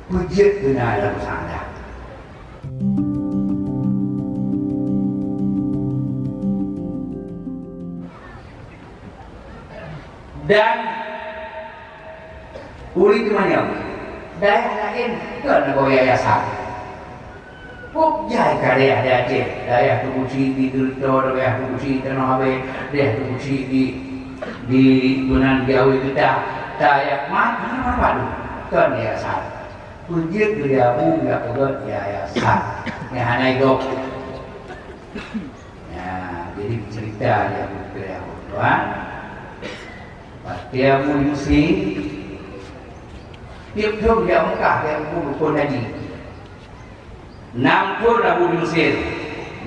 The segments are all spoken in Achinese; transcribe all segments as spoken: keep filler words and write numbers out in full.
Peujeuet beuna Darussaada. Dan ureuëng teumanyong, dayah laén kon na boh yayasan. Kok jai ka dayah di Aceh, dayah Teungku Chik di Geureuto, dayah Teungku Chik Tanoh Abee, dayah Teungku Chik di, di Beunan Jawi Geutah, dayah ma-, mana-mana padum, kon yayasan. Peujeuet geujak bu, geujak peugöt yayasan. Nyang hana idop. Ya, jadi cerita yang betul ya, tuan. Watèe Abu di Mesir, tiep thôn di Mekah, di Abu rukon haji. Nam thôn Abu di Mesir,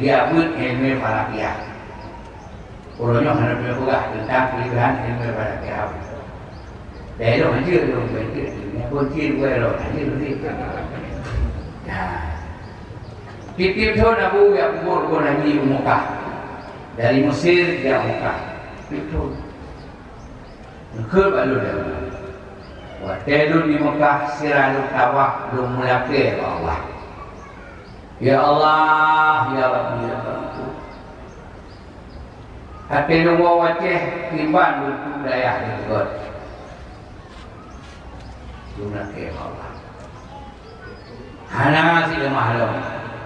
geubeuet ilmu falakiah. Uroe nyoe hana payah peugah teuntang keuleubeuhan ilmu falakiah. Dai lôn hanjeuet lôn beuet, nyan pun cit buet lôn hanjeuet lôn. Nah, tiep-tiep thôn Abu geujak peubuet rukon haji u Mekah. Dari Mesir geujak Mekah. Tiep thôn. Neukheun bak lôn lé Allah. Watèe lôn di Mekah, sira lôn tawaf, lôn meulakèe bak Allah. Ya Allah, ya Rabbi, ya Tuhanku. Até lôn woe u Aceh, kiban lôn tu dayah lôn göt. Lôn lakèe bak Allah. Hana sileumah lom.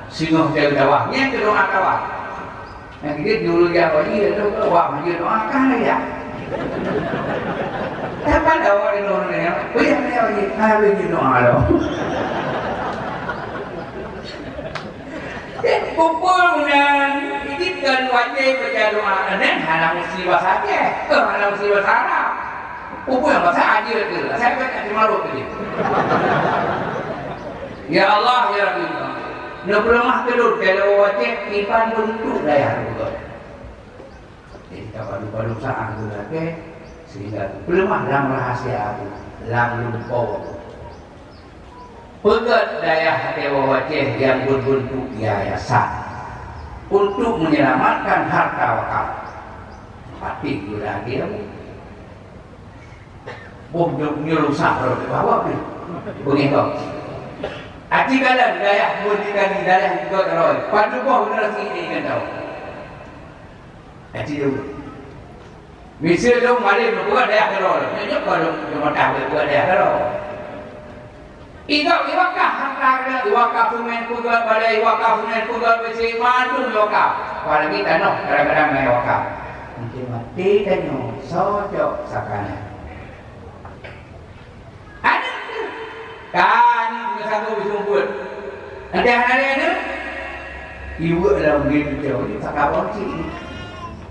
Singoh teuh tawaf, nyan keu doa tawaf. Nyang keuneuk julu jak haji, lôn tawaf, haji doa kah ya. Kapan awak di luar ni, payah ni haji, habis doa lom. Kumpul meunan, idit kan wajéb baca doa, nyan hana meusti bahasa Aceh, eh, hana meusti bahasa Arab. Peue nyang bahasa Aceh tu, asai kan tak marot tu. Ya Allah, ya Rabbi, neupeuleumah keu lôn, keu lôn watèe kiban beuntuk dayah lôn. Jadi, ka padum-padum saát lôn lakèe, sehingga peuleumah lam rahasia aku, lam lumpoe aku. Peugöt dayah até woe u Aceh nyang beuntuk yayasan untuk menyelamatkan harta wakaf. Pati gula dia. Boh nyuruh sah rot bawa pi. Beungéh kau. Aci kalan dayah mun dikali dayah ikot rot. Padu boh generasi ini kan tahu. Aci dulu. Miseue lôn malém lôn buet dayah keudroe, nyoe nyoe kon lôn, lôn peugah buet dayah keudroe. Igob iwakaf hareuta keudroe, iwakaf seumén peugöt balèe, iwakaf seumén peugöt beusi, mandum iwakaf. Apalagi tanoh kadang-kadang na iwakaf. Mungken maté tanyoe, soe cok sakana. Aneuk tu. Ka aneuk tu sanggob jisumpot. Adak hana lé aneuk? Iweuek lam geuh tu jauh ni, saka bangci ni.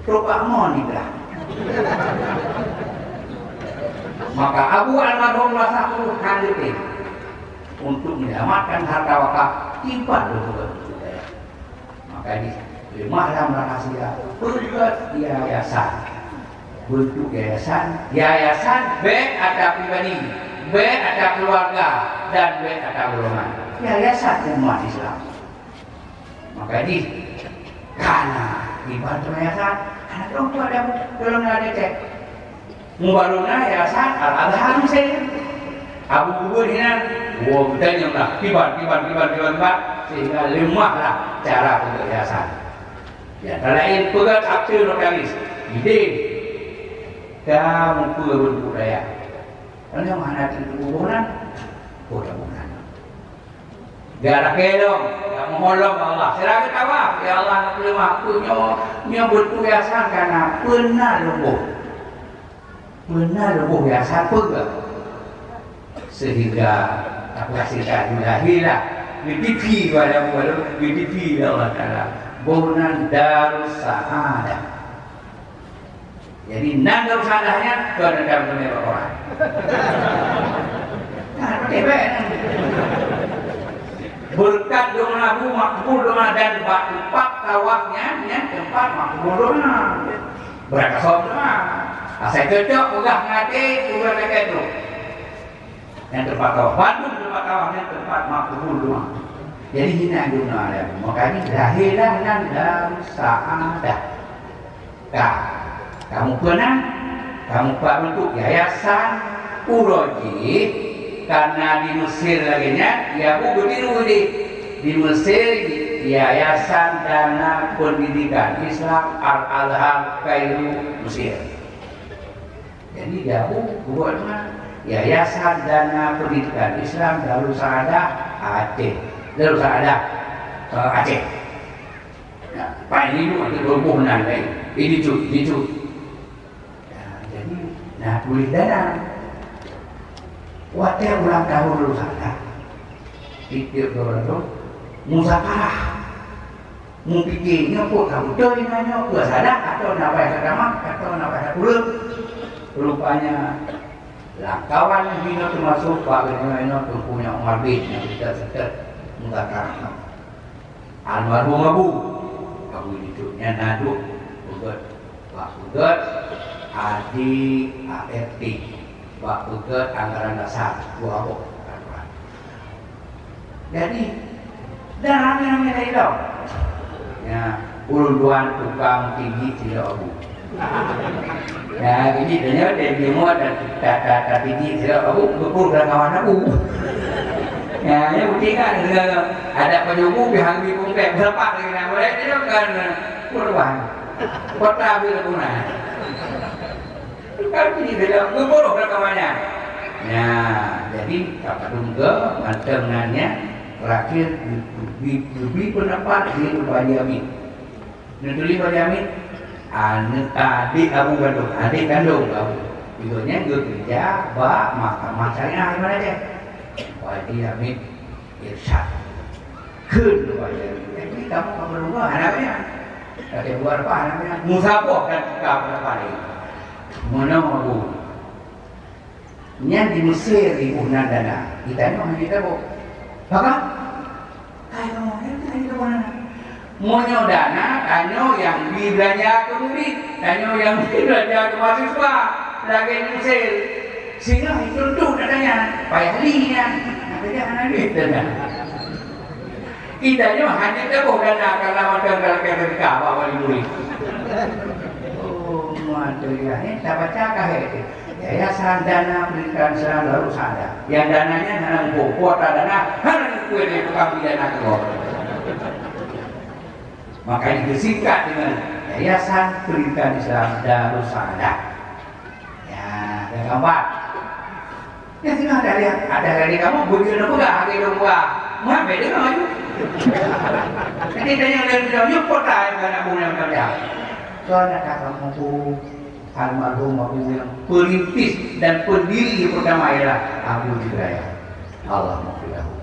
Trok bak mon ni belah. Maka Abu Almarhum rasa Tuhan geutem untuk menyelamatkan harta wakaf, tiba lom. Maka jih leumah lam rahasia, peugöt yayasan. Beuntuk yayasan, yayasan bèk atra pribadi, bèk atra keuluwarga, dan bèk atra golongan. Yayasan umat Islam. Maka jih kana ibarat yayasan, hana teurimong dalam, dalam nada cek. Mubalu na yayasan Al-Azhar Mesir. Abu Kubur hinan, woe geutanyoe lah, kiban, kiban, kiban, kiban, kiban, sehingga leumah lah cara peugöt yayasan. Ya, antara laén peugöt akte notaris, idin, ka mupeue beuntuk dayah. Karena mana tu kuburan, kuburan. Geulakèe lom, geumohon lom bak Allah. Sira geutawaf, "Ya Allah, neupeuleumah aku nyoe, nyoe beutôi asai kana peuna leumbôh. Peuna leumbôh nyang sapeue?" Sehingga, apa sehingga lahirlah, geutipi pada Allah, geutipi lé Allah Taala. Boh nan Darus Sa'adah. Jadi, nan Darussaada nyan kon dendam keuneuk bak orang. Nah, beutôi bèk nyan. Beureukat doa Abu makbul doa dan bak teumpat tawaf nyan, nyan teumpat makbul doa. Beureukat doa. Asai cocok peugah ngon até, peugah lagèe tu. Nyan teumpat tawaf. Bandum teumpat tawaf nyan teumpat makbul doa. Jadi, hinan doa dia. Makanya, lahirlah nan Darus Sa'adah. Ka, kamu pernah, kamu pak untuk yayasan uroji Karena di Mesir lagèe nyan, ya bu beutiru deh. Di Mesir, Yayasan Dana Pendidikan Islam Al-Azhar Kairo, Mesir. Jadi, di Abu buat mana? Yayasan Dana Pendidikan Islam Darussaaddah Aceh. Darussaaddah, eh, Aceh. Nah, paling itu ada berhubungan lain. Ini tu, ini tu. Nah, jadi, nah, tulis dana. Watèe ulang tahun Darussaaddah, tiep-tiep dua ratus, muzakarah. Mupike nyoe peue ka beutôi iman nyoe, peue salah, atawa na payah tatamah, atawa na payah takureueng. Rupanya, lam kawan jinoe teumasok bak geutanyoe inoe Teungku Nyak Umar bin nyang seutôt-seutôt muzakarah. Almarhum Abu, Abu Yusuf nyan na duek peugöt, bak peugöt A D A R T, bak peugöt anggaran dasar, dua boh. Jadi, dan ramé-ramé laén lom. Ya, ulôn tuan tukang tijik sidroe Abu. Ya, jadi tanya dan jemur dan ta-, ta-, ta tijik sidroe Abu, beupôh lam kawan Abu. Ya, ya, bukti kan, ada penyubu pihak di komplek, berapa lagi nak boleh, dia kan, korban. Kota bila punah. Tapi dia bilang, "Geuboloh rakamannya." Nah, jadi, ka padum ke, mantong nanya, terakhir, geubri, geubri pendapat di Bani Amin. Neuturi Bani Amin, aneuk, adik Abu Bandung, adik kandung Abu. Juga nyan geukeureuja bak Mahkamah Syariah di Malaysia. Bani Amin irsyad. Kheun kepada dia, "Jadi kamu ka meurubah aneuk nyan?" Kata, "Buat apa aneuk nyan?" Musaboh dan tukar pendapat dia. Meunoe Abu. Nyan di Mesir iboh nan dana. Di tanyoe hana taboh. Pakon? Kai kamoe, kai kamoe dana. Meunyoe dana, tanyoe nyang bi beulanja keu murit, tanyoe nyang bi beulanja keu mahasiswa, lagèe di Mesir. Singoh itu tu nak tanya, payah li nyan. Nak kerja hana duit dana. Kita nyoe hanya taboh dana karena macam dalam K P K bak wali murid. Oh, mantap ya. Ni tak baca kah itu? Yayasan Dana Pendidikan Islam Darussaaddah. Yang dananya hana ngumpul, kuota dana hana ngumpul dari tukang beli dana keluar. Makanya disingkat dengan Yayasan Pendidikan Islam Darussaaddah. Ya, dah gambar. Ya, tengah ada lihat, ada dari kamu, bujur nak peugah, ada yang peugah. Mengambil dengar laju. Jadi, tanya dari beliau, "Nyoe kota yang nak bunuh macam dia?" Kau nak kata mampu, almarhum Abu yang perintis dan pendiri pertama ialah Abu Hurairah. Allah maghfirlahu.